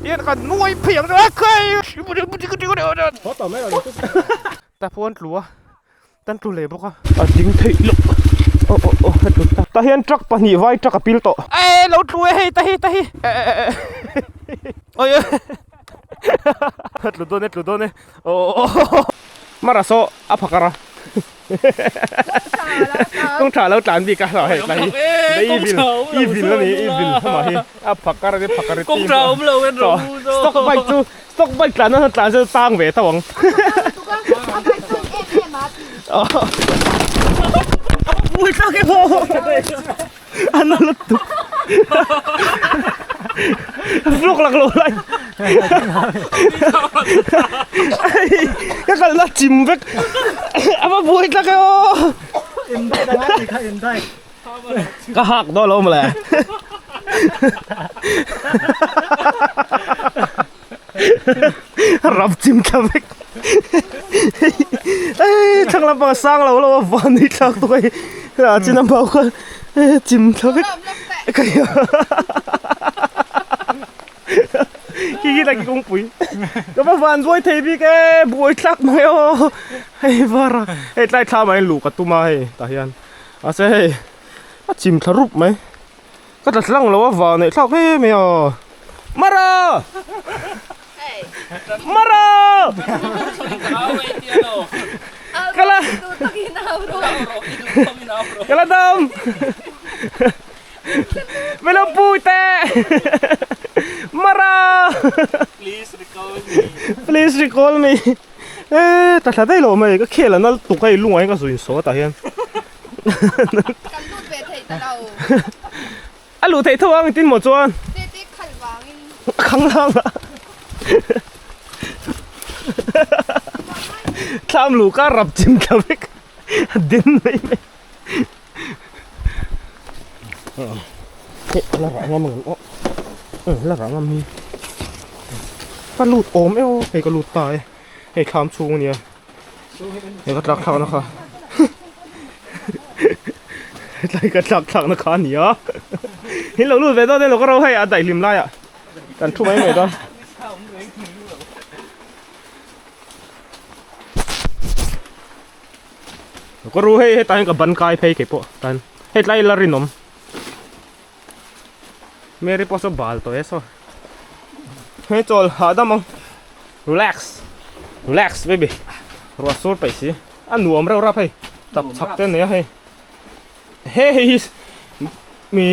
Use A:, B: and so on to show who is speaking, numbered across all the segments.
A: Hian kan nuai phei ang a khai ta pawh an tlu a tan tlu leh bawk a a ding theih loh aw aw aw a tlu ta tah hian truck pahnih vai truck a pil tawh e lo tlu e hei ta hi ta hi oi a tlu dawn e tlu dawn e aw aw aw mara saw a phakar a. Kawng tha lo tlan bik a hlauh hei tlai hi evil evil a ni evil hama hi a phakar a phakar
B: kawng tha awm lo en ro
A: stock bike chu stock bike tlan na tlan chu tang ve tho ang ui tlak e ho an la tuk vlog lak lo lai ka kal na chim vek a va buai tlak e aw ka hak dawn lo mawle rap chim thla vek ei thlang lampang a sang lo lo a van ni thlak tuk a hei a chin a mau kha chim thla vek khi khi là cái kawngpui ka va van buai thei bik e buai thlak mai aw hei var a hei tlai thla mai luh ka tum a hei tah hian mahse hei a chim thla rup mai. Ka tla tlang lo a vah neih thlak hle mai a. Mara! Mara! Kala Kala dam! Melo pui te! Mara!
B: Please recall me.
A: Please recall me. E tla thla daih lo mai ka khel a nal tuk hei lungah hian ka zuin saw tah hian.
C: Kan lut ve thei ta lo.
A: A luh theih tho ang engtin maw chuan.
C: Te te khalh vangin.
A: A khang lang a. Thlam luh ka rap chim thla vek. A den mai mai. Hei la rah ngam ang aw. La rah ngam hi. Ka lut awm e aw. Hei ka lut ta e. Hei thlam chhung ania. Hei ka tlak thlak na kha hetlai ka tlak thlak na kha ania hin lo lut ve dawn elo ka ro hei a daihlim laiah kan thu mai mai dawn ka ru hei hetah hian ka ban kai phei keipawh tan hetlai la rinawm Mary pawh saw bal tawh e saw he chawl hahdam ang relax relax baby ruah sur paih si a nuam reuh rap hei tap chhak te ania hei he hei hi mi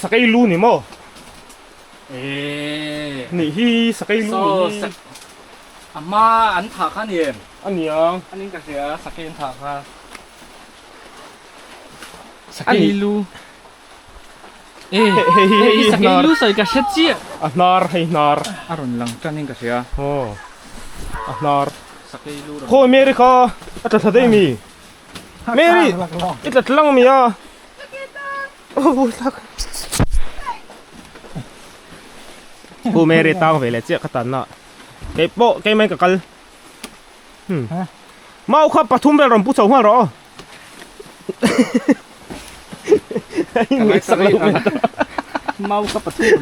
A: sakei lu ni maw nih hi sakei lu nih hi
B: a hma an thah kha ni em
A: a niang
B: a ning ka hria sakei an thah kha sakei lu
A: Hei hi hei
B: hnar lu sawi ka hre chiah
A: a hnar hei hnar
B: a rawn lang tan in ka hria
A: aw a hnar
B: sakei lu
A: khawi Mary kha a tla thla daih mi Mary i tla tlang mi a aw thlak pu Mary tang ve leh chiah ka tan na kei pawh keimah in ka kal mau kha pathum vel rawn pu chho nghal rawh aw.
B: Mau ka pathum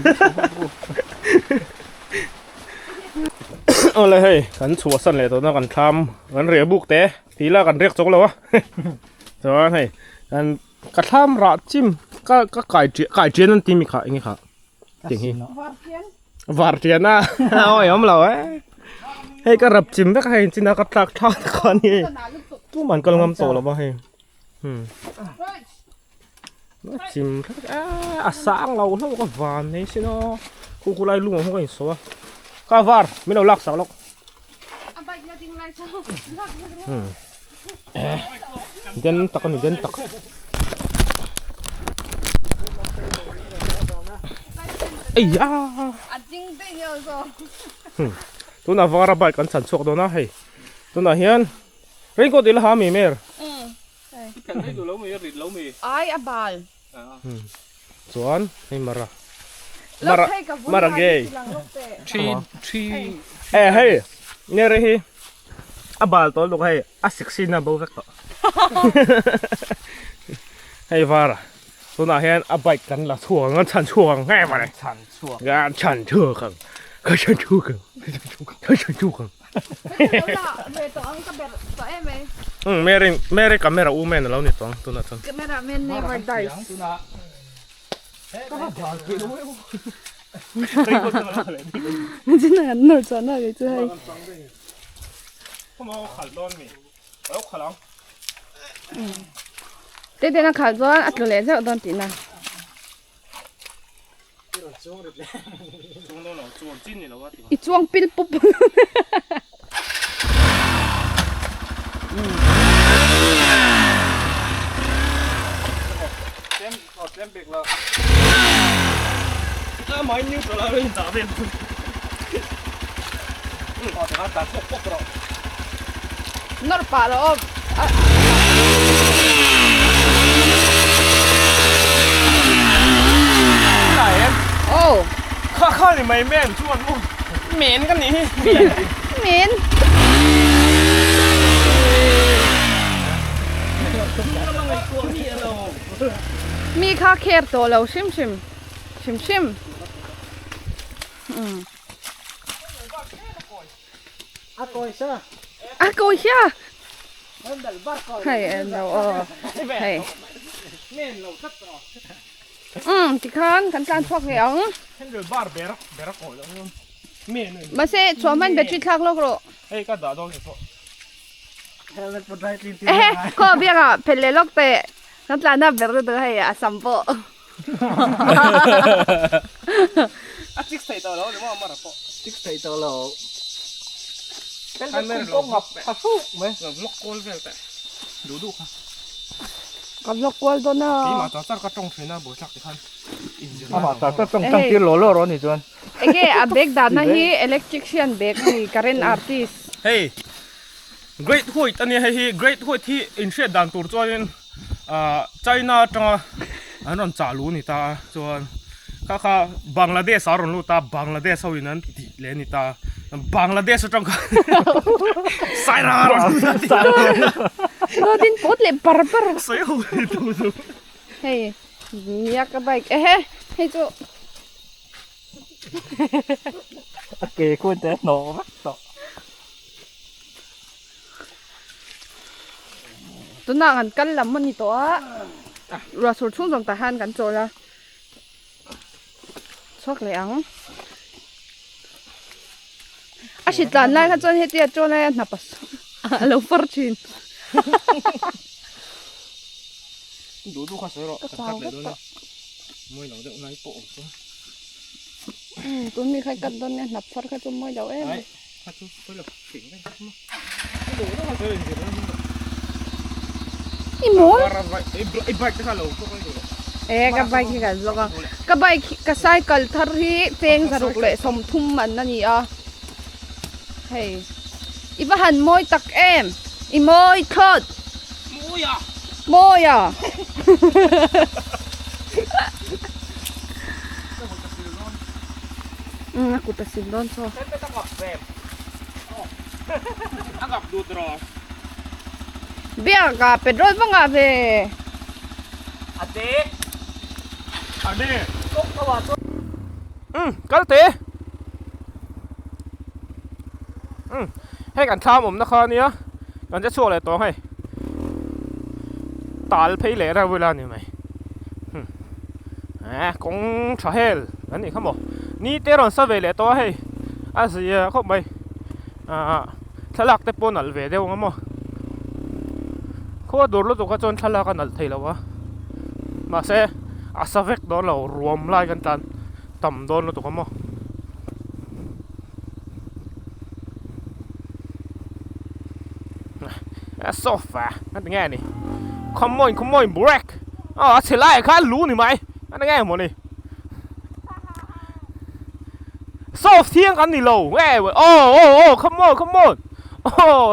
A: Awle hei kan chhuah san leh tawhna kan thlam kan reh buk te tih la kan riak chawk lo a chuan hei kan ka thlam rah chim ka ka kai kai tian an ti mi kha enge kha tih hi var tian a awi awm lo e hei ka rap chim vek a hei chin a ka tlak thlak te kha ani hei tumah an kal ngam tawh lo va hei chim vek a a sang lo hlauh ka van mai sin aw khu khu lai lung ang kha ka insaw a ka var min lo lak sak lawk Den tak a ni den tak eiah tunah vara bike an chan chhuak dawn a hei tunah hian raincoat ila ha mi mer chuan hei mara mara mara gay e hei nge hi a bal tawh lutuk hei a sexy na bo vek tawh hei var a tunah hian a bike kan la chhuak ang an chhan chhuak ang nge mawle
B: chhan chhuak
A: an chhan chhuak ang Ka chan thu kang. Ka chan thu kang. Mary Mary camera u men alo ni tawng tunah chuan.
C: Camera man never dies.
D: Chin an nor chuan a kei chu hei.
C: Te ten a khalh chuan a tlu leh zeuh dawn tihna. I chuang pil pup. Nawr pah lo aw.
A: Aw kha kha ni mai men chuan u men ka nih hi
C: men mi kha kher tawh lo hrim hrim hrim hrim um
B: A kawi sa.
C: A kawi hia. Hei en lo aw. Hei. Um tikhan kan tlan chhuak ngei ang.
A: Handle bar ber ber a kawi lo ang.
C: Mahse chhuah hman battery thlak lawk rawh.
A: Hei ka dah dawn pawh.
B: Helmet pawh dry clean tir
C: Ehe khaw biak ah phelh leh lawk teh. Kan tlan a ber lutuk hei a sam pawh.
A: A chik thei tawh lo ni maw amara pawh.
B: Chik thei tawh lo. Helmet khum pawh ngap tha fuk mai.
A: Ka vlog kual vel teh. Duh duh kha.
C: Ka vlog kual dawn a.
A: Keimah char char ka tawng thin a buaithlak ti khan inzir lai.
B: Amah char char tawng tang tir law law rawh ni chuan.
C: Enge a bag dahna hi electrician bag a ni current artist.
A: Hei Great White a nia hei hi Great White hi inhriat dan tur chuanin ah China atanga an rawn chah luh a ni ta a chuan kha kha Bangladesh ah a rawn lut a Bangladesh ho in an tih leh a ni ta a Bangladesh atang khan Saira a rawn lut a ti a
C: Dawtin pawt leh par par
A: sawi ho hi tu chu
C: hei nia ka bike ehe hei chu
B: a ke khuan te a hnawh vek tawh.
C: Tunah kan kal lam a ni tawh a, ruah sur chhung zawng tah hian kan chawl a, chhuak leh ang. A hri tlan lai kha chuan hetia chawl lai a hnap a lo far thin.
A: Duh duh kha sawi rawh, kan cut leh dawn a, mawi lo deuh lai pawh awm chuan.
C: Tun mi kha i cut dawn nia, hnap far kha chu mawi lo em.
A: Kha chu pawi lo fing vek a
C: I mawl
A: I bike te kha lo vlog a
C: E ka bike hi kan vlog a ka bike hi ka cycle thar hi cheng zaruk leh sawmthum man a ni a hei i va han mawi tak em i mawi thlawt
A: mawi a
C: mawi a. A kut a sil dawn chaw. Biak ah petrol va ngah ve.
A: Kal teh. Hei kan thlam awmna kha ania kan che chhuak leh tawh ang hei. Tal phei leh reuh ila ni mai. Eh kawng tha hel an nih kha maw ni te rawn sa ve leh tawh a hei a zia khawp mai ah thlalak te pawh nalh ve deuh ang maw khua dur lutuk a chuan thlalak a nalh thei lo a mahse a sa vek dawn lo ruam lai kan tlan tam dawn lutuk a maw. A sofa a ti nge ni come on come on break aw a chhe lai kha a lu ni mai a ti nge maw ni soft thiang kan ni lo nge aw aw aw come on come on aw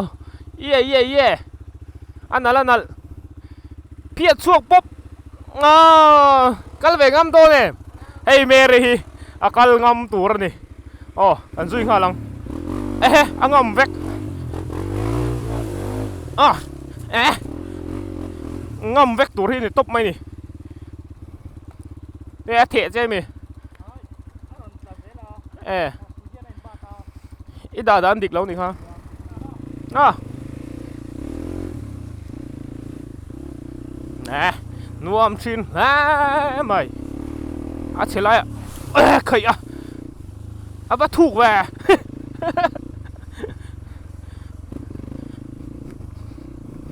A: yeah yeah yeah a nalh a nalh phiat chhuak pawp aw kal ve ngam dawn em hei Mary hi a kal ngam tur a ni. Aw an zui nghal ang ehe a ngam vek ah eh ngam vek tur hi ni tawp mai ni e a theh che mi e. I dah dan dik lo ni kha. Ah. Nè, nuam thin hle mai. A chhe lai ah khaih a. A va thuk ve.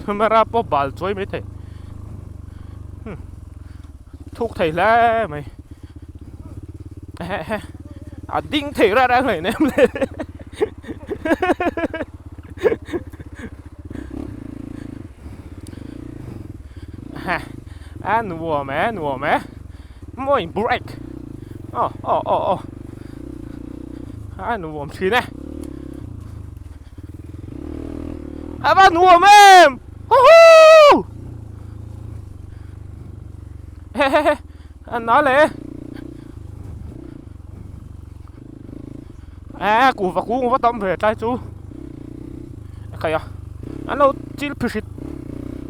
A: Camera pawh bal chuai mai thei. Thuk thei hle mai. A ding thei reng reng hlei nem le. A nuam e nuam e mawi break aw aw aw aw a nuam thin e a va nuam em huhu hehehe a na le a kuhva kung va tam ve tlai chu a khaih a an lo chil phihrit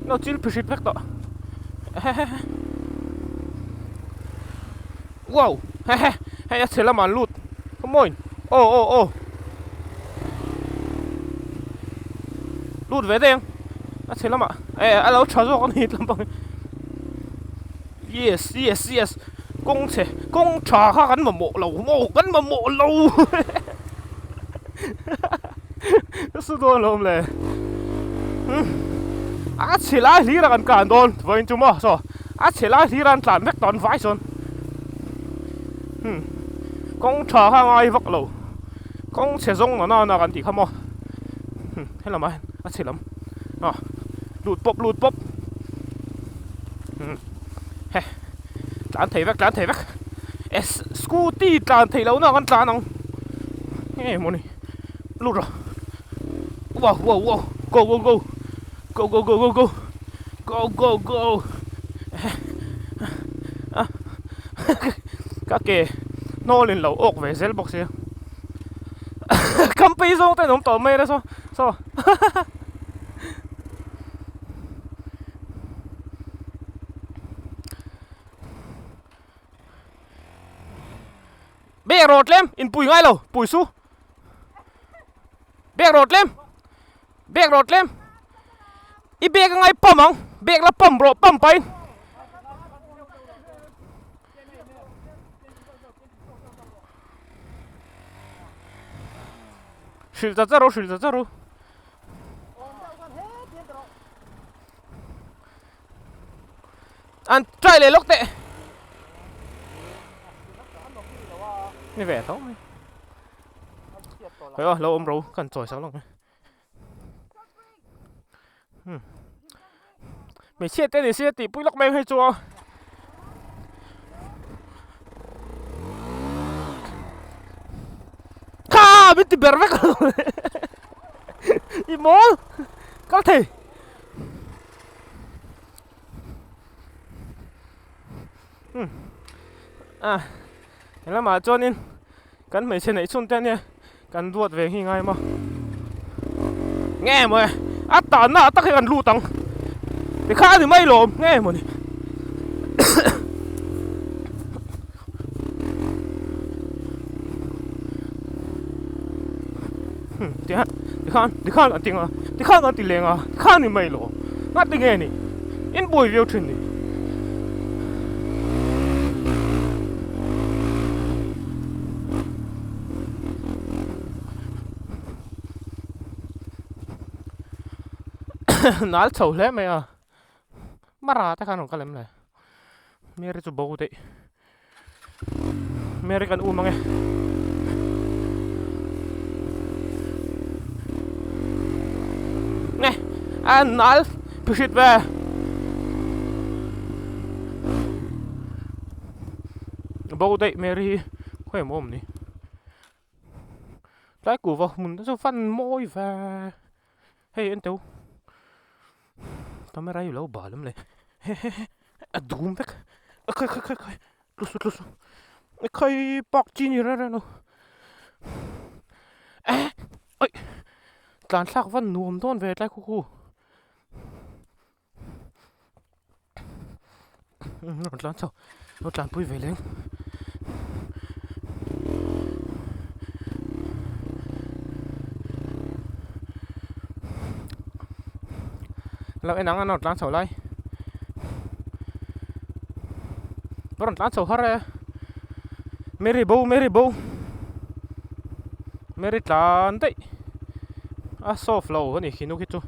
A: an lo chil phihrit vek tawh hehehe wow hehe hei a chhe lamah an lut khawmawiin aw aw aw lut ve daih ang a chhe lamah eh a lo tha zawk a ni tlampang hi. Yes yes yes kawng chhe kawng tha kha kan mamawh lo maw kan mamawh lo su dawn lo awm le a chhe lai hlir a kan tlan dawn vawiin chu maw saw a chhe lai hlir a an tlan vek tawh an vai sawn kawng tha kha ngai vak lo kawng chhe zawng na na kan tih kha maw helamah hian a chhe lam ah lut pawp lut pawp. He tlan thei vek tlan thei vek e scooty tlan theih loh na kan tlan ang nge mawni lut rawh wow wow wow go go go go go go go go go go go a ka ke hnawl in lo awk ve zel bawk sia kampei zawng te an awm tawh mai a saw saw. Bek rawh tlem in pui ngai lo pui su bek rawh tlem bek rawh tlem i bek a ngai pam ang bek la pam rawh pam pahin. Hrilh ta char u hrilh ta char u. An try leh lawk teh. Ni ve tho mai. Hei aw lo awm ro kan chawi sak lawk mai. Hmm. Hmeichhia te ni se tih pui lawk mai hei chu aw. Kha min ti ber vek I mawl kal thei. Hmm. Ah. Helamah chuanin kan hmeichhe neih chhun te ania kan duat ve hi ngai maw nge maw e a tanna ah tak hi kan lut ang tikha a ni mai lawm nge maw ni tikhan tikhan tikhan kan ti nga tikhan kan ti leng a tikhan a ni mai lawm ngati nge ni in buai viau thin ni. Nal chho hle mai a mara te khan rawn kal em le Mary chu bo daih Mary kan um ange nge a nal phihrit ve bo daih Mary hi khawi emaw awm ni tlai kuhva hmun te chu fan mawi ve hei en teu camera hi lo bal awm le hehehe a dum vek a khai khai khai khai tlusu tlusu a khai park chi ni reng reng lo eh aih tlan thlak va nuam dawn ve tlai khu khu. Rawn tlan chho rawn tlan pui ve leng Lo en ang a nawr tlan chho lai. Ka rawn tlan chho har e. Mary bo Mary bo. Mary tlan daih. A soft lo a ni khi nu khi chu.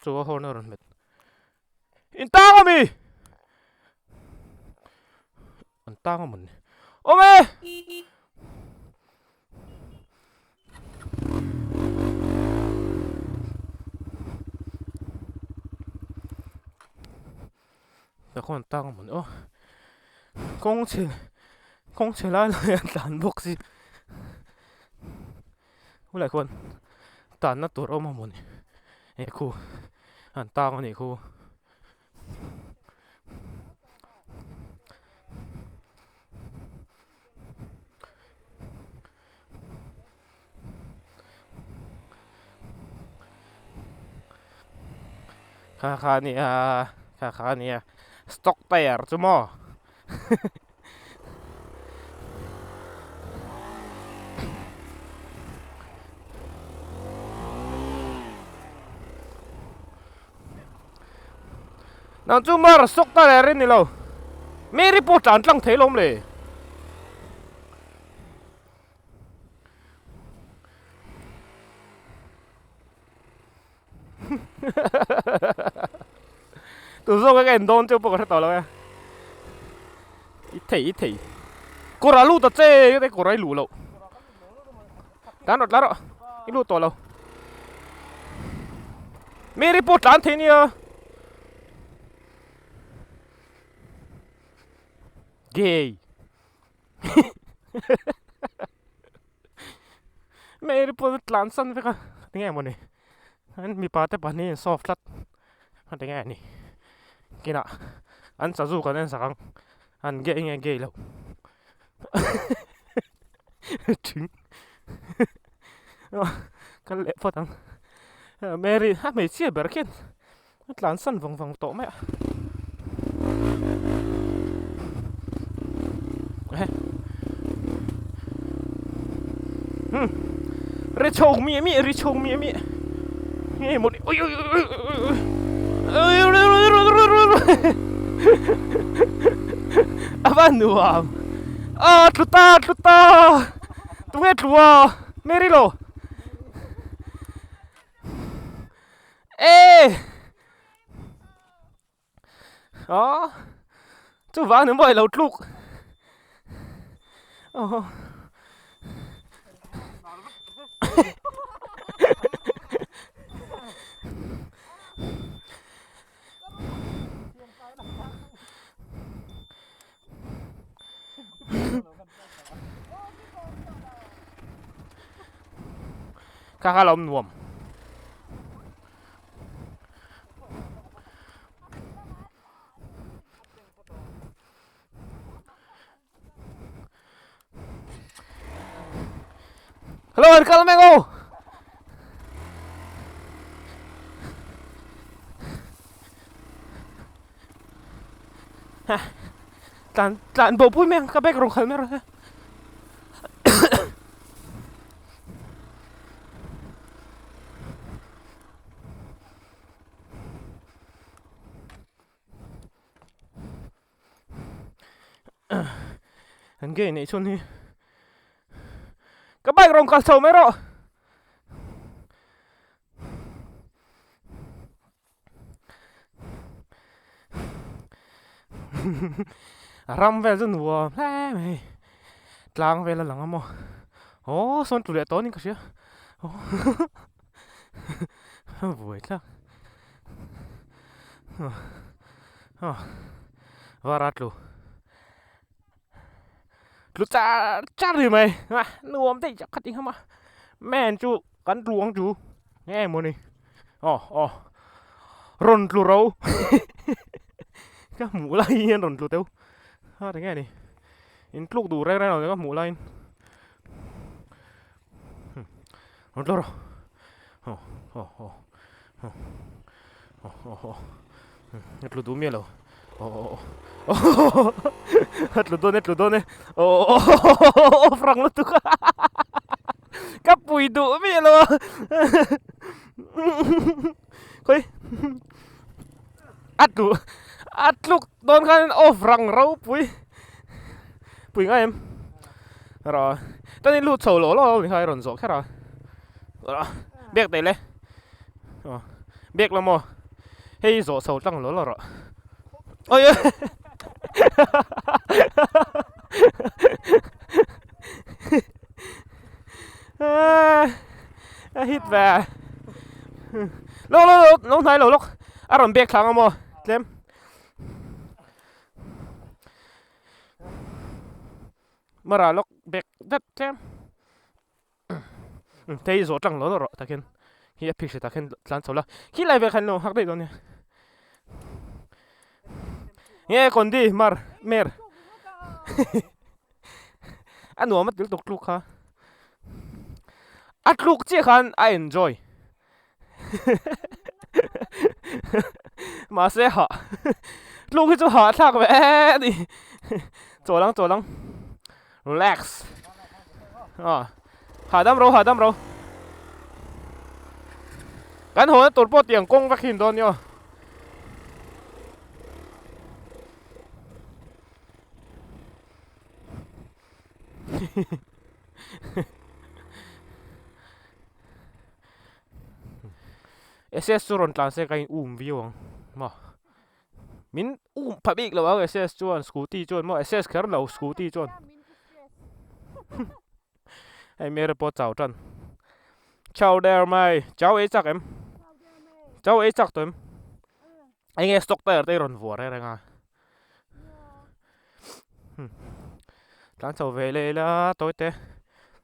A: Chu a horn a rawn hmet. In tang a mi? An tang a mawn ni. Awm e! Tah khawn an tang a mawn ni aw. Kawng chhe kawng chhe lai lai an tlan bawk si. Hulai khuan tanna tur a awm a mawn ni. Hei khu an tang a nih khu. Kha kha nia kha kha nia stock tyre chu maw. Nang chu mar sawk ta reh rin ni lo. Mary pawh tlan tlang thei lawm le. Tu zawk ka en dawn chu pawh ka hre tawh lo e. I thei i thei. Kawr a lut ta che ka kawr a i luh loh. Tlan rawh tlan rawh i lut tawh lo. Mary pawh tlan thei nia. Gay. Mary pawh chu tlan san vek a tinge mawni an mipa te pahnih in soft tlat a tinge ni kinah an sazu kan en sak ang an gay nge gay lo thing kal leh phawt ang Mary a hmeichhia ber khian A tlan san vang vang tawh mai a. Hmm. Ri chho mi mi ri chho mi mi. Nge mo ni. Ui ui ui ui ui. Ui ui ui ui ui ui ui. Ava nuam. A tlu ta tlu ta. Tunge tlua. Mary lo. E aw chuvang ni maw i lo tluk aw Kha kha lo awm nuam. Hello, an kal mek aw. Tlan tlan bo pui mai ang ka bag rawng khal mai rawh se. An gay neih chhun hi ka bike rawn kal chho mai rawh. Ram vel chu nuam hle mai tlang vel a lang a maw aw sawn tlu leh tawh niin ka hria a buai thlak var a tlu tlu char char ni mai a nuam daih chak khat ingham a man chu kan tlu ang chu nge mawni aw aw rawn tlu ro ka hmuh lai hian rawn tlu teuh a tinge ni in tluk duh reng reng lo ka hmuh laiin rawn tlu rawh aw aw aw aw aw aw a tlu duh miah lo aw aw aw a tlu dawn e tlu dawn e aw aw aw off rang lutuk a ka pui duh miah lo a khawi. A tlu a tluk dawn khan off rang ropui pui ngai em rawh chuan in lut chho lawh lawh ni kha i rawn zawh kher a rawh bag daih le aw bag la maw hei zawh chho tlang lawh lawh rawh awi a hit ve lawk lawk lawk lo hnai lo lawk a rawn bag thlang a maw tlem mara lawk bag dat tlem te hi zawh tlang lo lawk rawh takin hi a phih hre tak hian tlan chho la khi lai vel khan lo nghak daih dawn nia nge kondi mar mer a nuam a tel tuk tluk kha a tluk chiah khan a enjoy mahse hah tluk hi chu hah thlak ve a ni chawl ang chawl ang relax ah hahdam ro hahdam ro kan haw na tur pawh tiang kawng vek hi an dawn nia. SS chu rawn tlan se ka in um viau ang maw min um pha bik lo ang SS chuan scooty chuan maw SS kher lo scooty chuan hei Mary pawh chau tan chau der mai chau ei chak em chau ei chak tawh em eng nge stock tyre te hi rawn vuah reng reng a. Tlan chho ve leh ila tawi te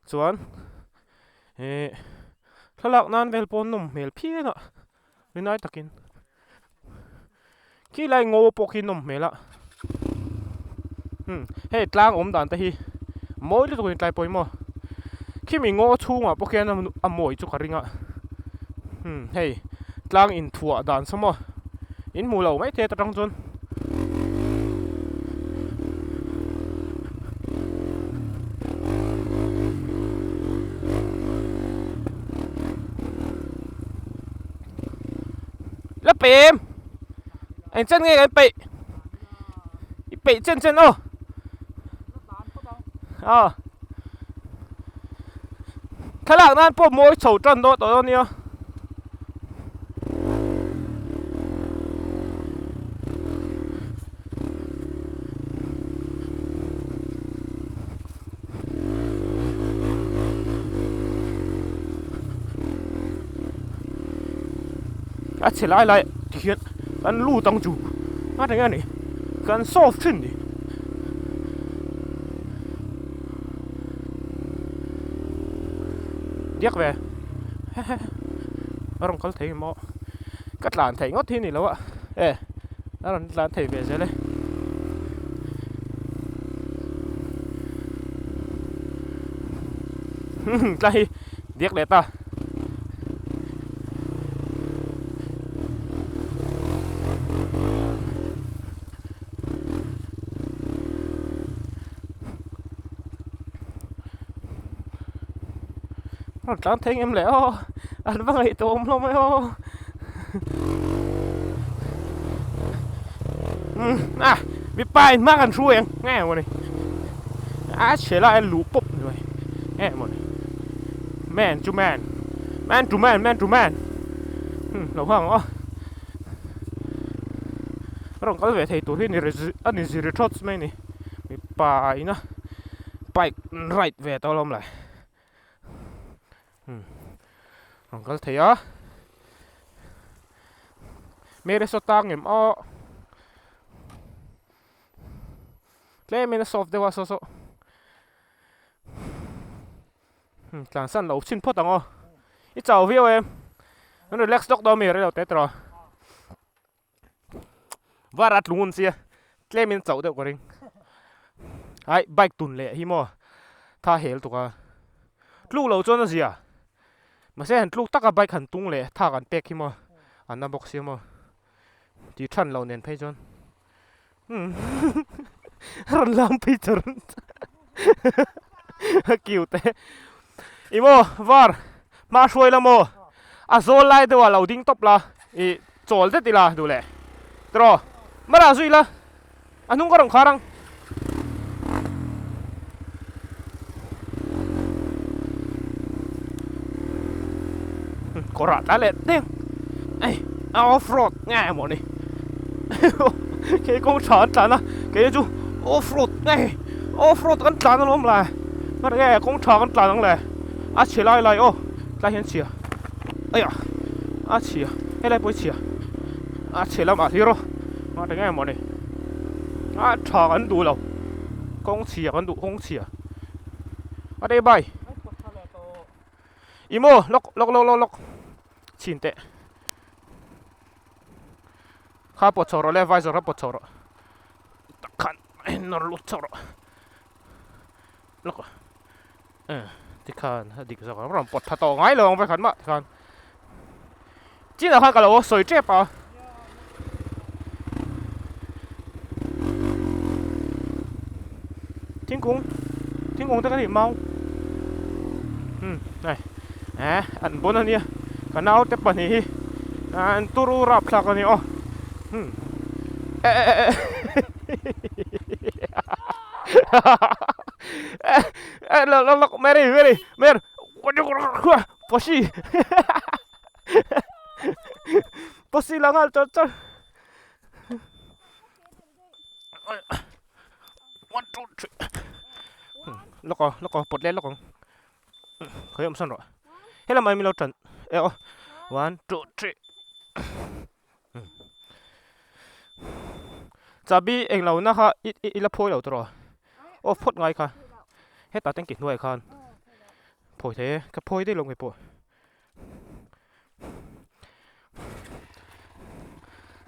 A: chuan ih thlalak nan vel pawh nawm hmel phian a rinai takin khi lai ngaw pawh khi nawm hmel a hei tlang awm dan te hi mawi lutuk in tlai pawimawh khimi ngaw chhungah pawh khian a mawi chu ka ring a hei tlang inthuah dan saw maw. In hmu lo mai thei atang chuan La pem Eng chen nge kan peih I peih chen chen aw Aw Thlalak nan pawh mawi chho tan dawt tawh dawn nia. A chhe lai lai ti hian kan lut ang chu a eng a ni kan solve thin ni. Diak ve a rawn kal thei maw ka tlan theih ngawt hi ni lo a e a rawn tlan thei ve zel e tlai hi diak leh ta. Rawn tlan thei ngem le aw an va ngaihtuah awm hlawm mai aw umm a mipa in hma kan hru eng nge mawni a chhe lai a luh pawp ni mai nge mawni man to man man to man man to man umm lo nghak ang aw. Rawn kal ve thei tur hi a ni zir thawt mai a ni mipa ina bike ride ve tawh alawm le umm rawn kal thei a Mary saw tang em aw tlem in a soft deuh a saw saw umm tlan san lo chhin phawt ang aw i chau viau em an relax lawk dawn mi rei lo te tawh. Var a tlung un sia tlem in chauh deuh ka ring ai bike tun leh hi maw tha hel tuk a tluk loh chuan a zia mahse han tluk taka bike han tung leh thak an pek hi maw an na bawk sia maw tih than loh nen phei chuan umm rawn lam phei char a cute e i maw var hma hruai la maw a zawl lai deuh ah lo ding tawp la ih chawl det ila duh leh. Tiraw? Mara zui la, a hnung ka rawn khar ang. Kawrah tla leh teng. Ei, a off road nge maw ni? Kei kawng tha an tlan a, kei chu off road nge off road kan tlan alawm le. Nge kawng tha kan tlan ang le. A chhe lai lai aw, tlai hian chhia. Aiah a chhia helai pawh hi chhia a chhe lamah hlir aw a eng emaw ni a tha kan duh lo kawng chhia kan duh kawng chhia a dei bai i maw lawk lawk lawk lawk lawk chhin teh kha pawt chho rawh le visor kha pawt chho rawh tak khan a nawr lut chho rawh lawk. Tikhan a dik zawk ang rawn pawt tha tawh ngai lo ang vekhat mah tikhan chinah khan ka lo sawi tep a thingkung thingkung te ka nih mau um hei eh an bawn ania ka naute pahnih hi an turu rapthlak a ni aw um eh eh eh eh lok lok lok Mary Mary Mary posi posi la ngal char char one two three lok aw lok aw pawt leh lok ang khawi awm sawn rawh helam ai min lo tan eh aw one two three Chabi englo na kha i i la phawi lo tawh rawh off phawt ngai kha hetah tanki hnuaiah khan phawi thei e ka phawi daih lo nge pawh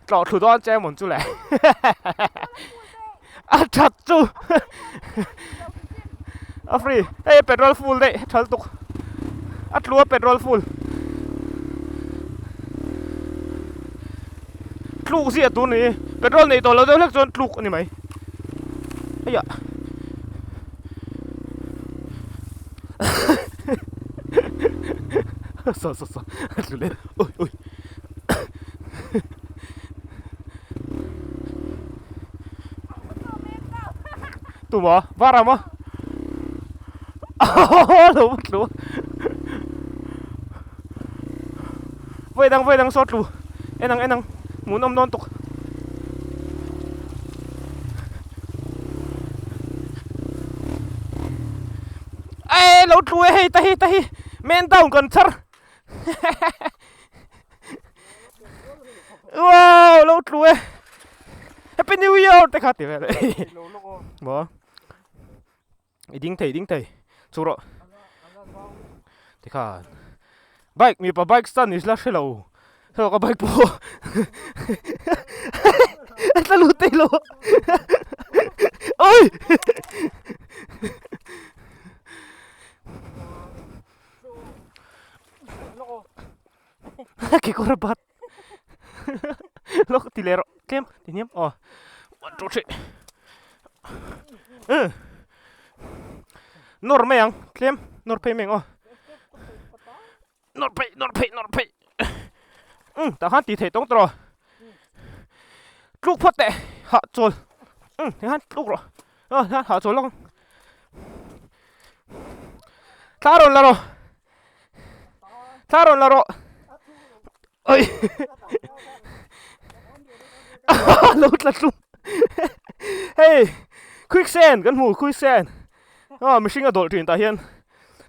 A: tlawh thlu dawn che mawn chu le a that chu a free hei petrol full daih thal tuk a tlu a petrol full tluk ziah tur ni petrol nei tawh lo deuh hlek chuan tluk a ni mai aiah saw saw saw a tlu leh ui ui Tuma var ang maw lo va tlu vawi dang vawi dang saw tlu en ang en ang hmuh nawm dawn tuk e lo tlu e hei ta hi ta hi man down kan chhar Wow, lo tlu e. Happy New Year te kha ti vel. Mo. I ding thei ding thei. Chu ro. Ti kha. Bike mi pa bike stand is la hrelo. Hrelo ka bike po. Tla lu te lo. Oi. Kekawr a bat lawk ti leh rawh tlem ti hniam aw one two three um nawr mai ang tlem nawr phei mai ang aw nawr phei nawr phei nawr phei um tah khan tih theih tawng tawh rawh tluk phawt teh hah chawl um tikhan tluk rawh aw tikhan hah chawl lawk ang thla rawn la rawh. Thla rawn la rawh. Oi. Lo tla tlum. Hei, quicksand kan hmu quicksand. Ah, mihring a dawlh thin tah hian.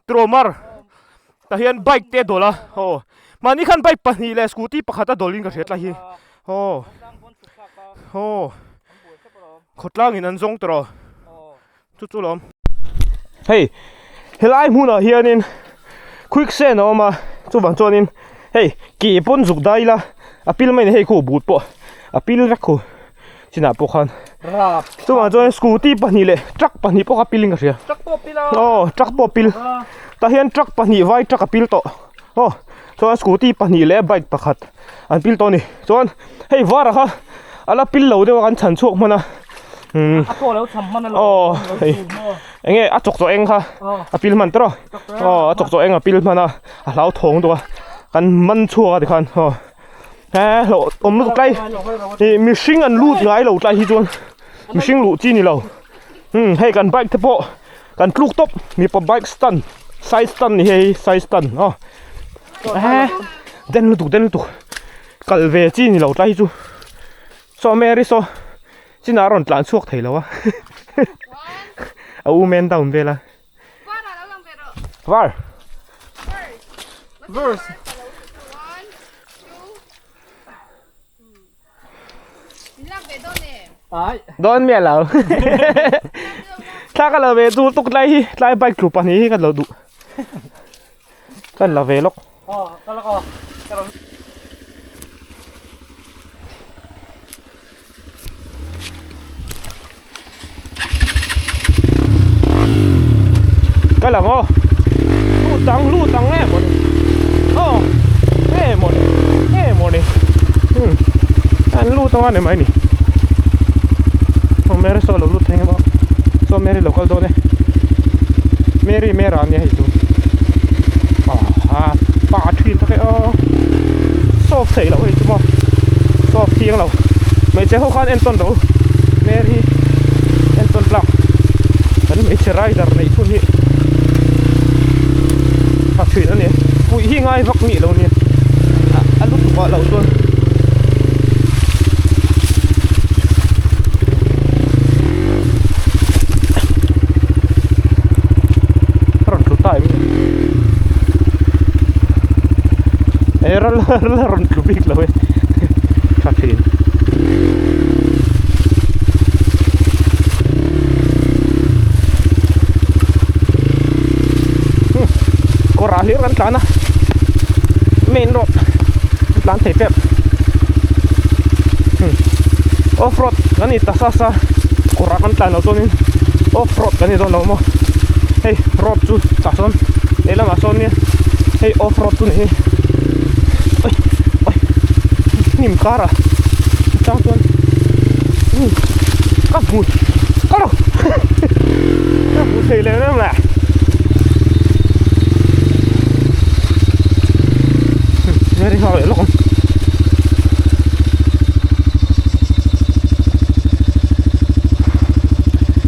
A: Tromar. Tah hian bike te a dawlh a. Aw. Mahni khan bike pahnih leh scooty pakhat a dawlh in ka hria tla hi. Aw. Aw. Khawtlang in an zawng tawh rawh. Chu chu lawm. Hei helai hmunah hianin quicksand a awm a chuvang chuanin hei ke pawn zuk dai ila a pil mai a ni hei khu but pawh a pil vek khu chinah pawh khan chuvang chuan scooty pahnih leh truck pahnih pawh kha pil in ka hria aw truck pawh a pil tah hian truck pahnih vai truck a pil tawh aw chuan scooty pahnih leh bike pakhat an pil tawh a ni chuan hei var ah kha a la pil lo deuh a kan chhan chhuak hman a umm aw hei eng nge a chawk chaw eng kha a pil hman tawh aw a chawk chaw eng a pil hman a a hlauthawng deuh a kan man chhuak a tikhan aw. He hlauh awm lutuk tlai ih mihring an lut ngai lo tlai hi chuan mihring luh chi ni lo umm hei kan bike te pawh kan tluk tawp mipa bike stand side stand ni hei side stand aw he den lutuk den lutuk kal ve chi ni lo tlai hi chu saw Mary saw chinah a rawn tlan chhuak thei lo a a u men down vel a. Var.
B: Verse. Ai.
A: Don mi lo. Thla ka lo ve du tuk tlai hi tlai bike tlu pahnih hi ka lo duh. Kan la ve lawk.
B: Aw, ka la aw. Ka lo.
A: Ka lang aw. Lut ang lut ang em mawni. Aw em mawni em mawni. Hmm. An lut ang a ni mai ni. Aw Mary saw lo lut thei ngemaw. Saw Mary lo kal dawn e. Mary Mera ania hei chu. Ah pa thin tak e aw. Solve theih loh hei chu maw. Solve thiang lo. Hmeichhe ho khan entawn rawh u. Mary entawn tlak. Kan hmeichhe rider neih chhun hi tha thin a ni. Puih hi ngai vak nih lo nia. A lutuk ah loh chuan. A rawn tlu ta em e ral ral a rawn tlu bik lo e tha thin kawr ah hlir kan tlan a main road tlan thei tep off road kan ni ta sa sa kawr ah kan tlan loh chuanin off road kan ni dawn lo maw hei road chu tah sawn lehlamah sawn nia hei off road chu ni hi oi oi hnim kar ah chang chuan ka hmu ka lo ka hmu thei leh em le very hma leh lawk ang.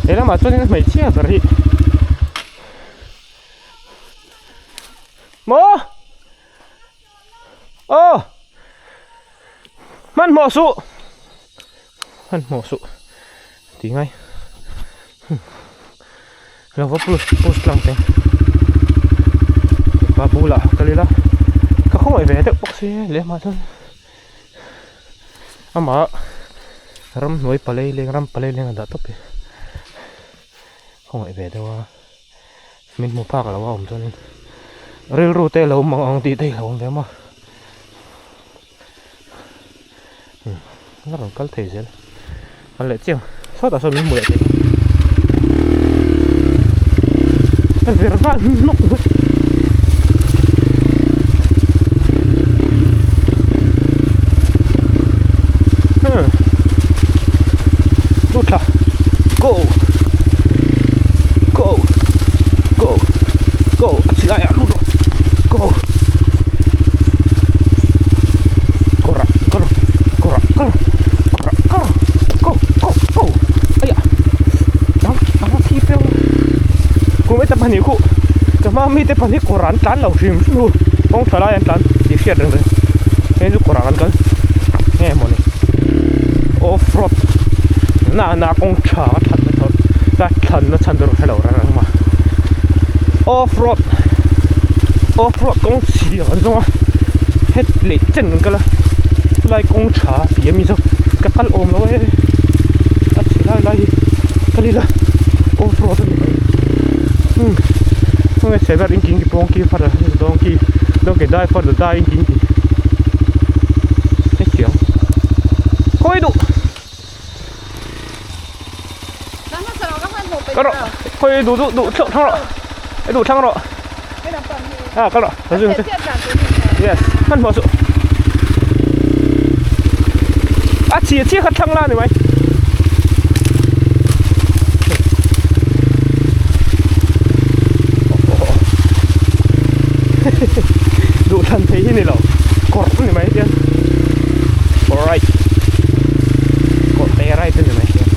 A: He lamah chuanin hmeichhia ber hi maw aw hmanhmawh suh hmanhmawh suh tih ngai lo va push push tlang teh mipa bulah kal ila ka khawngaih ve deuh bawk si lehmah chuan. Amah ramhnuai palei leng ram palei leng a dah tawp hi khawngaih ve deuh a min hmu phak lo a awm chuanin rilru te lo mang ang tih te hi lo awm ve maw a rawn kal thei zel a leh chiang sawtah sawn min hmu leh thei a vir nghal hnawk hnawk. Lut thla go go go go a chi laiah lut rawh go kawrah kawr kawrah kawr kawrah kawr go go go aiah dang dang a thi feu kum heta pahnih khuh ka hma mite pahnih kawrah an tlan lo hrim hrim hu kawng tha lai an tlan tih hriat reng reng hei chu kawrah kan kal nge mawni off road na na kawng tha ka thlan na chhan ka thlan na chhan tur ka hrelo reng reng a off road off road kawng chhia kan zawng a het leh chen kan kal a chulai kawng tha tih ami chu ka kal awm lo e a chhe lai lai hi kal ila off road a ni mai umm khawnge chhe ber in king ki pawng ki far donkey donkey dai far dai in king ki hetiang khawi duh. Kal rawh khawi duh duh duh thlang rawh i duh thlang rawh ah kal rawh yes hmanhmawh suh a chhia chhia kha thlang la ni mai. Duh thlan thei hi ni lo kawrh ni mai hian. Kawr right kawrte right a ni mai hian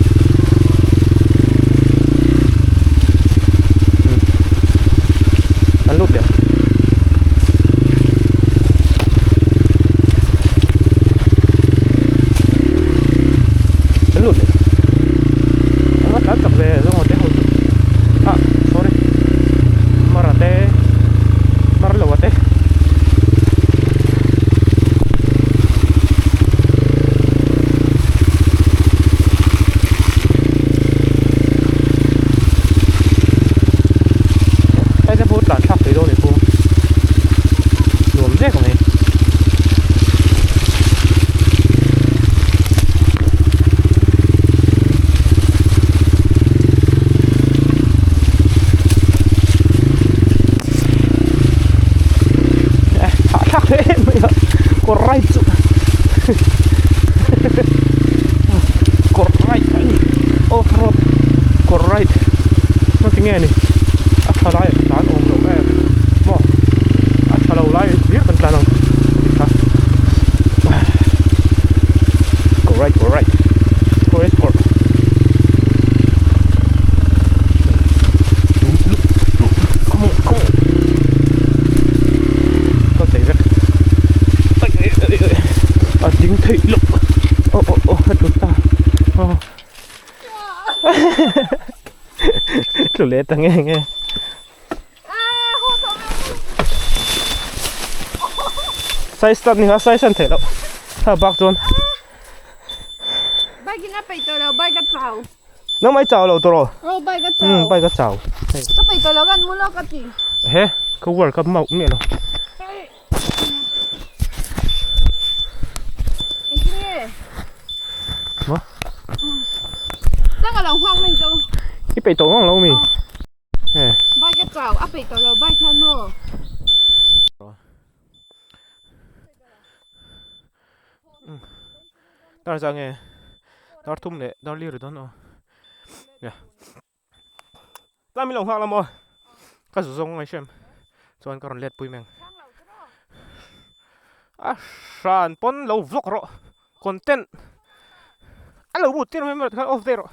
A: an lut leh an lut leh an va tlan chak ve zawng te ho chu ah sorry mara te mara lo a te. Hei te pawh tlan thlak thei dawn ni pawh nuam zek mai. Hah thlak hle mai a kawr right chu kawr right a ni off road kawr right maw tinge ni a tha lai ah tlan awm loh em maw a tha lo lai hlir kan tlan ang tikha kawr right kawr right kawr right kawr. Come on, come on. Ka thei vek. Ai ai ai ai. A ding theih loh. Oh oh oh a tlu ta. Oh. Tlu leh ta nge nge. Sai start ni kha sai san theih loh. Tha bak chuan.
C: Bike in a peih tawh lo bike a chau.
A: Nang mai chau lo tawh rawh.
C: Aw bike a chau.
A: Um bike a chau.
C: Ka peih tawh lo kan mu lawk a ti.
A: He ka work up mauh miah lo.
C: Engtin nge?
A: Maw?
C: Tang a lo nghak mai chu.
A: I peih tawh ngang lo mi? He.
C: Bike a chau a peih tawh lo bike hian maw?
A: Dar zah nge dar thum leh dar li ri dawn aw ya tlai min lo nghak la maw ka zu zawng ngai hrem chuan ka rawn let pui meng a hran pawn lo vlog rawh content a lo but tir mai mai tikhan off daih rawh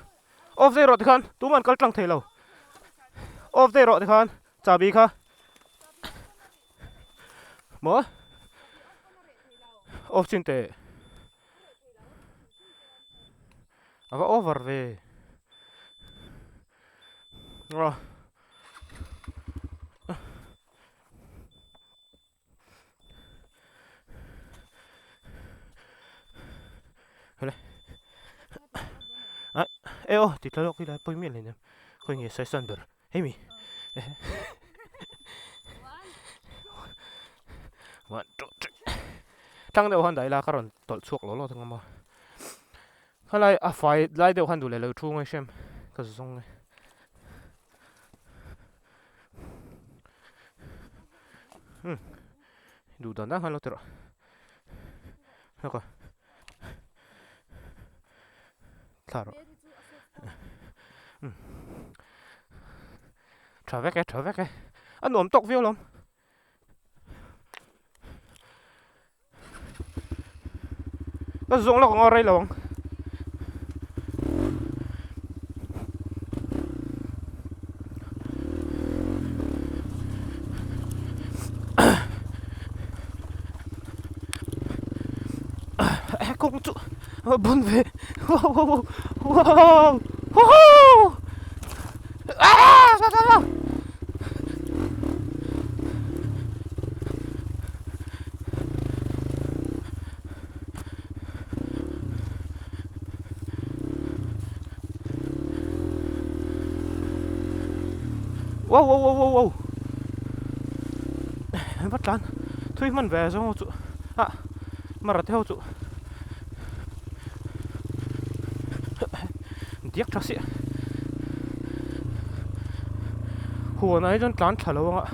A: off daih rawh tikhan tuman kal tlang thei lo off daih rawh tikhan chahbi kha. Maw? Off chin teh. A va over ve. Aw. Hele. Ai, e aw, ti tla lawk ila pawi miah leh nem. Khawi nge sai san ber. Hei mi. One, two, three. Tlang deuh han dah ila ka rawn tawlh chhuak lo lo thung a maw. Khalai a fai lai deuh han duh leh lo thu ngai hrem ka zu zawng nge. Hmm. Duh dan dan khan lo ti rawh. Hlawk a. Thla rawh. Tha vek e, tha vek e. A nuam tawk viau lawm. Ka zawng lawk ang aw rei lo ang. Kawng chu a bun ve wow wow wow wow ah sa sa sa wow wow wow wow wow va tlan thui hman ve zawng chu ah mara te ho chu diak tha si huan ah hi chuan tlan thla lo ang a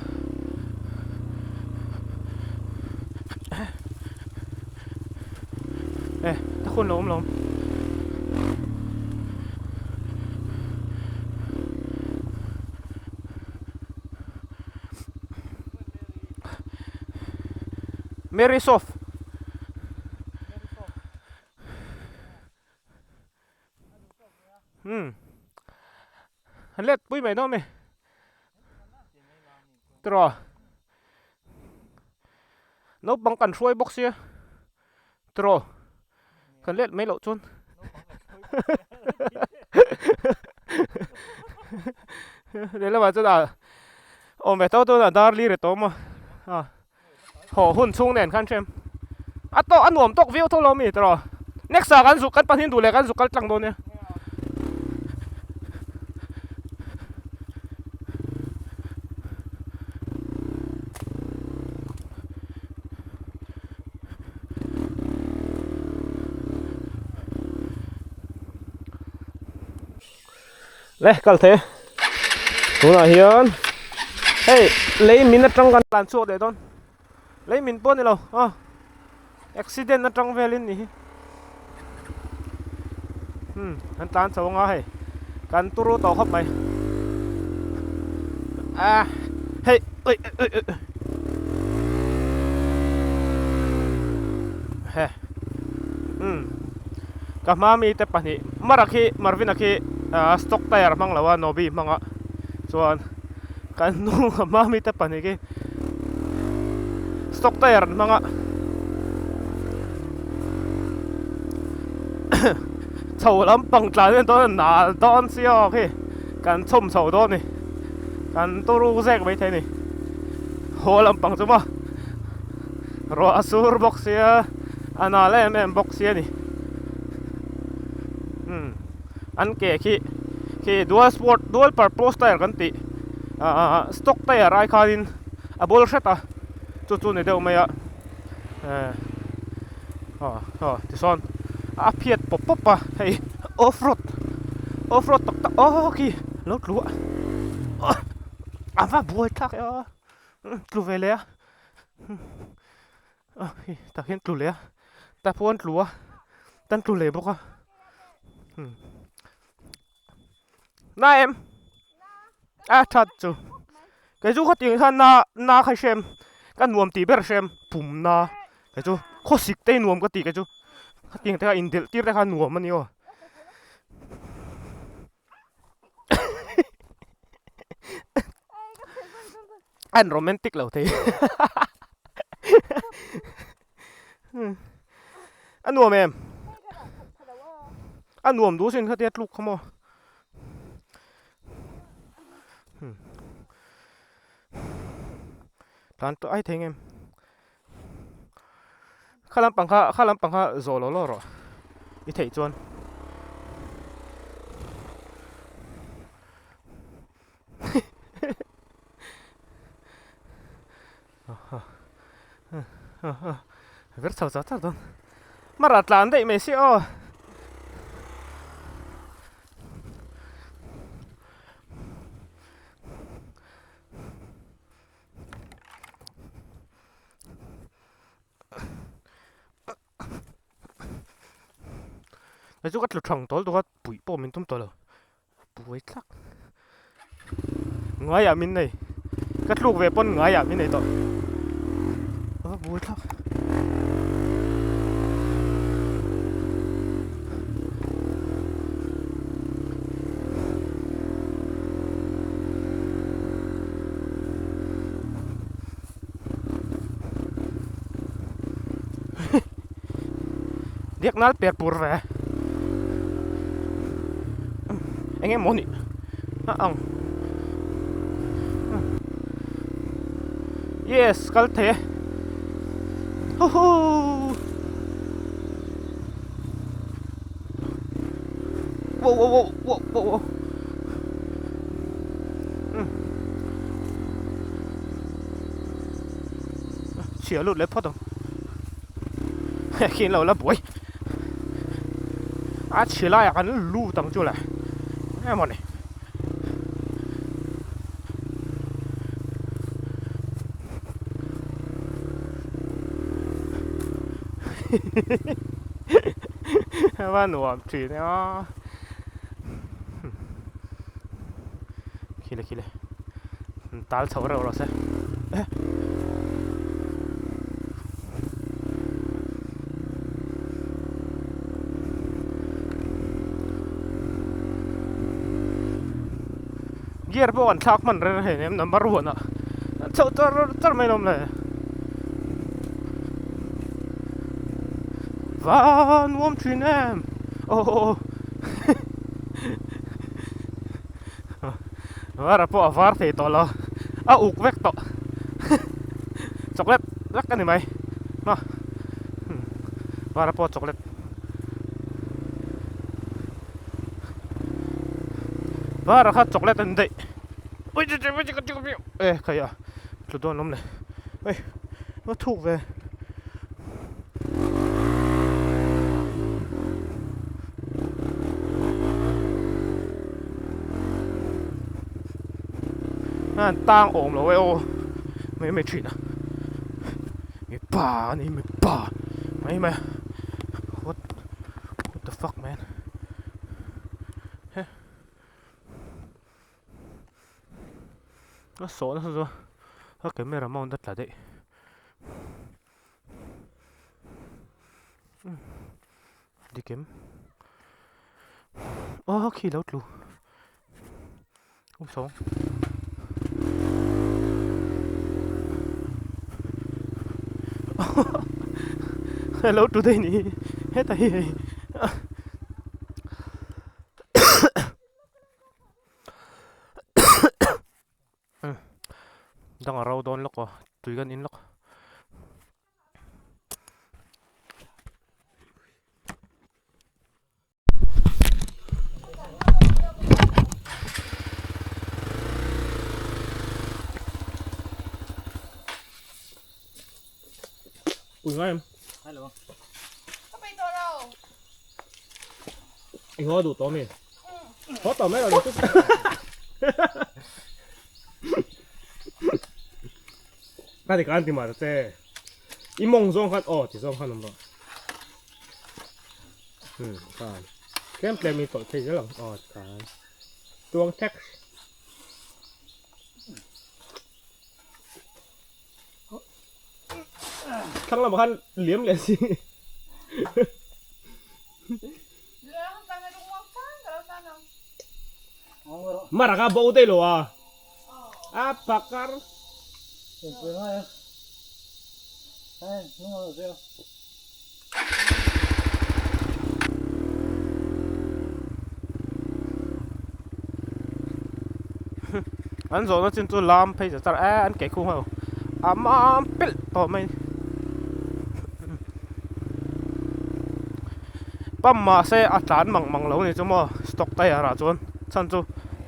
A: e ta hun lo awm lo awm. Mary Sof. pui mai dawn a mi tiraw naupang kan hruai bawk sia tiraw kan let mai loh chuan lehlamah chuan ah awm ve tawh dawn a dar lir a tawm a ah. Haw hun chhung nen khan hrem a tawh a nuam tawk viau tho lo mi tawh next ah kan zuk kan pahnih duh leh kan zuk kal tlang dawn nia. Le kal thei tunah hian hei lei min atang kan tlan chhuak leh dawn lei min pawh a ni lo a accident atang velin ni hi hmm kan tlan chho anga hei kan turu tawh khawp mai a hei ui ui ui he hmm Ka hma mite pahnih Mara khi Marvin-a khi ah stock tyre hmang lo a Nobi hmang a chuan kan nu ka hma mite pahnih khi stock tyre an hmang a chho lampang tlan hian dawn a nal dawn si aw khi kan chhawm chho dawn a ni kan turu zek maithei a ni haw lampang chu maw. Ruah a sur bawk sia a nal em em bawk sia ni umm an ke khi khi dual sport dual purpose tyre kan tih ahh stock tyre ai khanin a bawl hret a chu chu ni deuh mai a eh aw aw tisawn a phiat pawp pawp a hei off road off road tak tak aw khi lo tlu a a va buai thlak e aw tlu ve leh a. A hei tah hian tlu leh a tah pawh an tlu a tan tlu leh bawk a na em a that chu kei chu khatiang khan na na kha hrem ka nuam tih ber hrem pum na kei chu khawsik te hi nuam ka ti kei chu khatiang te kha indelh tir te kha nuam a ni aw. An romantic lo thei a nuam em a nuam duh sin khatia tluk kha maw tlan tawh ai thei ngem Kha lampang kha kha lampang kha zawh lo lo rawh i theih chuan. Ver chho char char dawn. Mara tlan daih mai si aw. Hei chu ka tlu thang tawl tawh a puih pawh min tum tawh lo buai thlak ngaiah min nei ka tluk ve pawn ngaiah min nei tawh a buai thlak. Biak nal per pur ve eng emaw nih a ang yes kal thei e huhuu wow wow wow wow wow wow. Chhia lut leh phawt ang khi an lo la buai a chhi laiah kan lut ang chu le emaw ni a nuam thin e a. Khile khile tal chho reuh rawh se Gear pawh kan thlak hman reng reng em number one ah chhoh char char mai lawm le. Va nuam thin em aw var pawh a var thei tawh lo a uk vek tawh chocolate vek a ni mai maw var pawh chocolate. Var kha chocolate an daih e khai a tlu dawn awm le oi va thuk ve an tang awm lo e aw mai mai thin a mipa a ni mipa mai mai what what the fuck man he a sawh nasa chu a camera mount a tla daih dik em aw khi lo tlu Awm Hello today ni heta hi hei dang a ro dawn lawk aw tui kan in lawk. Ui ngai em?
B: Hello.
A: I hoa duh tawh mi? Hoa tawh mai lo chu. Ka ti kan ti ma che. I mawng zawng khan aw ti zawng khan awm rawh. Hmm khan tlem tlem in tawlh thei zel ang aw khan tuang tax thlang lamah khan liam leh si mara kha bo daih lo a a pakar An zawhna chin chu lam phei char char e an ke khung ho a mam pelh tawh mai pump mahse a tlan mang mang lo a ni chu maw stock tyre ah chuan chhan chu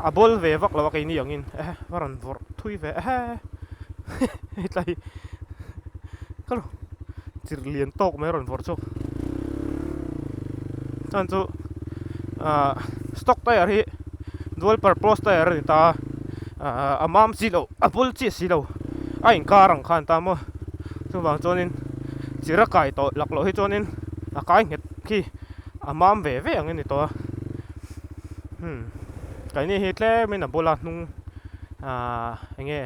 A: a bawl ve vak lo a keini angin e va rawn vawrh thui ve e hetlai ka lo. Chirh lian tawk mai a rawn vawrh chhuak chuan chu ahh stock tyre hi dual purpose tyre a ni ta a ahh a mam chi loh a bul chiah si lo a inkar ang khan ta maw chuvang chuanin chirh a kai tawh lak loh hi chuanin a kai nghet khi a mam ve ve ang a ni tawh a hmm keini hi tlemin a bula hnung ahh eng nge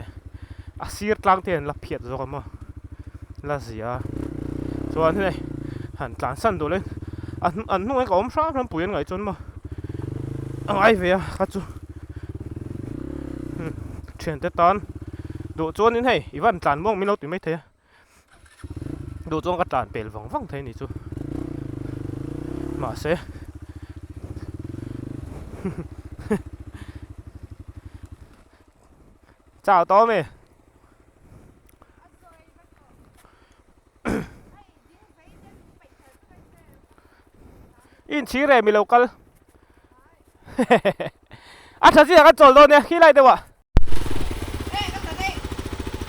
A: a sir tlang te an la phiat zawk a maw. La zia chuan hei han tlan san duh leh a an hnungah ka awm hrang hrang pui an ngaih chuan maw a ngai ve a kha chu thiante tan duh chuanin hei i van tlan muang min lo ti mai thei a duh chuan ka tlan pel vang vang thei a ni chu mahse chau tawh ami. Inchhir em i lo kal a tha chiah kan chawl dawn nia khi lai deuh ah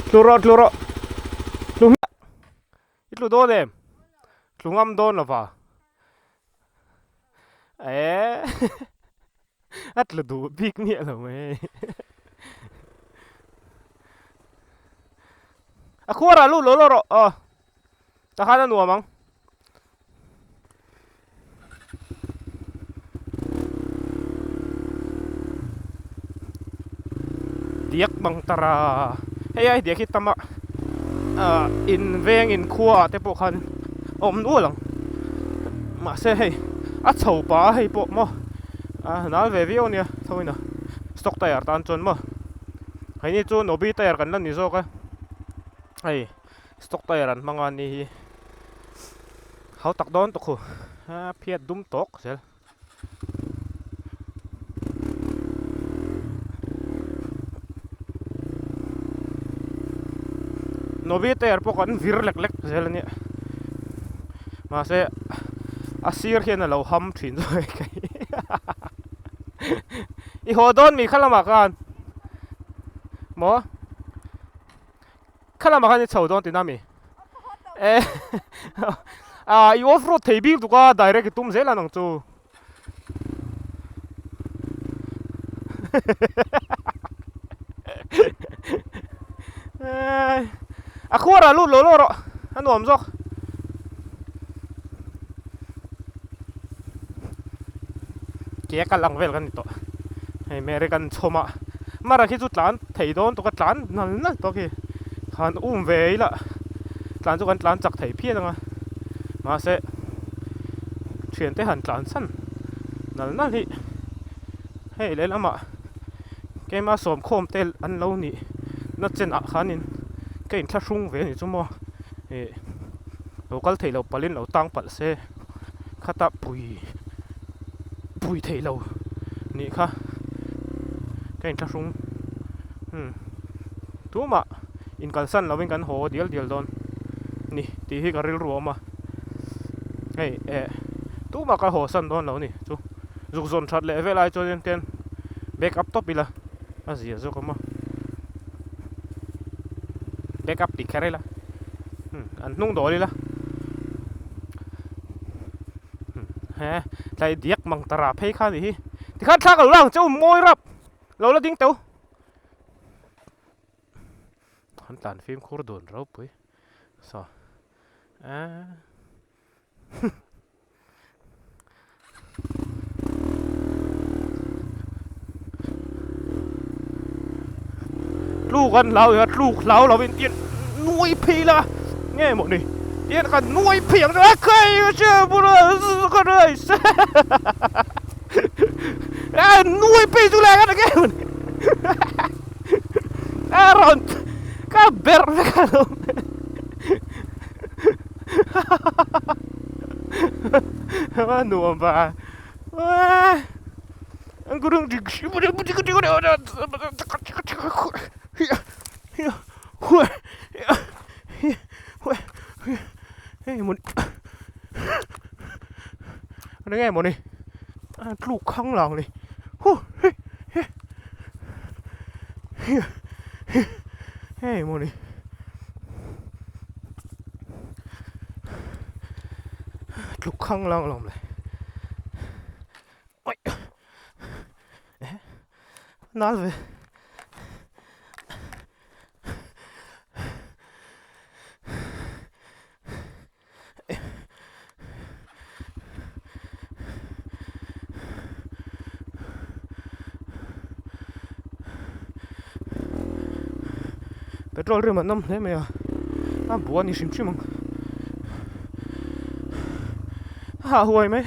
A: tlu rawh tlu rawh tlu hmiah i tlu dawn em tlu ngam dawn lova eh a tlu duh bik miah lo mai a khuarah lut lo lo rawh aw tah khan a nuam ang. Diak bang tara hei ai diak hi tam a ah in veng in khua ah te pawh khan a awm nual ang mahse hei a chho pah a hei pawh maw a nal ve viau a nia tho in a. Stock tyre tan chuan maw heini chu Nobi tyre kan la ni zawk a hei stock tyre an hmang a ni hi hau tak dawn tawk hu a phiat dum tawk zel. Nobi tyre pawh kan vir lek lek zel a nia mahse a sir hian a lo ham thin zawk I haw dawn mi kha lamah khan maw kha lamah khan i chho dawn tina mi e ah i off road thei bik tuk a direct i tum zel a nang chu a khuarah lut lo lo rawh a nuam zawk. Ke a kal ang vel kan ni tawh hei Mary kan chhawm a mara khi chu tlan thei dawn tawk a tlan nal nal tawk hi khan um ve ila tlan chu kan tlan chak thei phian ang a mahse thiante han tlan san nal nal hi hei lehlamah keima sawmkhawm te an lo nih na chenah khanin ka inthlahrung ve a ni chu maw ih lo kal theih loh palhin lo tang palh se. Khata pui pui theih lo nih kha ka inthlahrung umm tumah inkalsan lovin kan haw dial dial dawn ni tih hi ka rilru a awm a hei eh tumah ka haw san dawn lo ni chu zuk zawn that leh vel ai chuan ten back up tawp ila a zia zawk awm a back up tih kher ila umm an hnung dawl ila. He tlai diak mang tara phei kha ni hi tikhan thla ka lo la ang che u mawi rap lo la ding teu an tlan fimkhur dun ropui saw eee Tluk an hlau a tluk hlau lo in tian nuai phei la nge maw ni tian kan nuai phei ang a khai che bula ka rai se a nuai phei chu lai ka nge maw ni a rawn ka ber vek a lo a nuam va Eng nge mawni a tluk khang lang ni hei mawni tluk khang lang alawm le. Nal ve. Petrol rim an awm hle mai a, a bua ni hrim hrim ang. A hah huai mai.